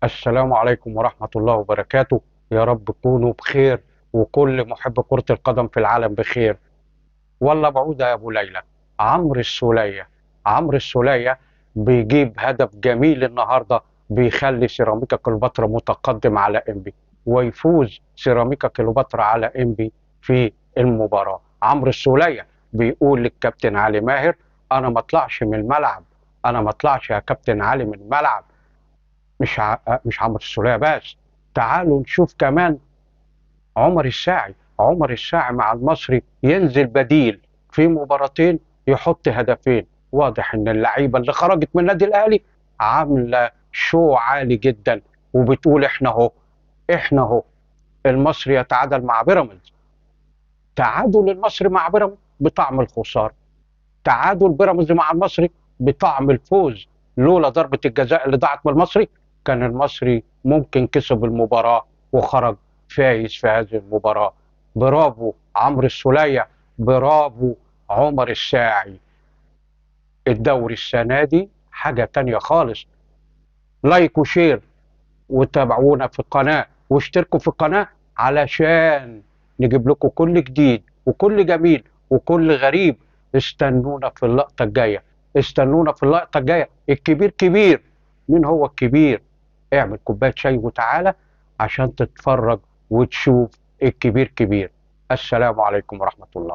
السلام عليكم ورحمة الله وبركاته. يا رب تكونوا بخير وكل محب كرة القدم في العالم بخير. والله بعودة يا أبو ليلى. عمرو السولية، عمرو السولية بيجيب هدف جميل النهاردة، بيخلي سيراميكا كليوباترا متقدم على إنبي، ويفوز سيراميكا كليوباترا على إنبي في المباراة. عمرو السولية بيقول للكابتن علي ماهر: أنا ما اطلعش من الملعب، أنا ما اطلعش يا كابتن علي من الملعب. مش عمرو السولية بس، تعالوا نشوف كمان عمر الساعي. عمر الساعي مع المصري ينزل بديل في مباراتين يحط هدفين. واضح ان اللعيبة اللي خرجت من النادي الاهلي عامله شو عالي جدا، وبتقول احنا اهو، احنا اهو. المصري يتعادل مع بيراميدز، تعادل المصري مع بيراميدز بطعم الخسارة، تعادل بيراميدز مع المصري بطعم الفوز. لولا ضربه الجزاء اللي ضاعت من المصري كان المصري ممكن كسب المباراة وخرج فايز في هذه المباراة. برافو عمرو السولية، برافو عمر الساعي. الدوري السنة دي حاجة تانية خالص. like و share وتابعونا في القناة واشتركوا في القناة علشان نجيب لكم كل جديد وكل جميل وكل غريب. استنونا في اللقطة الجاية، استنونا في اللقطة الجاية. الكبير كبير، مين هو الكبير؟ اعمل كوباية شاي وتعالى عشان تتفرج وتشوف الكبير كبير. السلام عليكم ورحمة الله.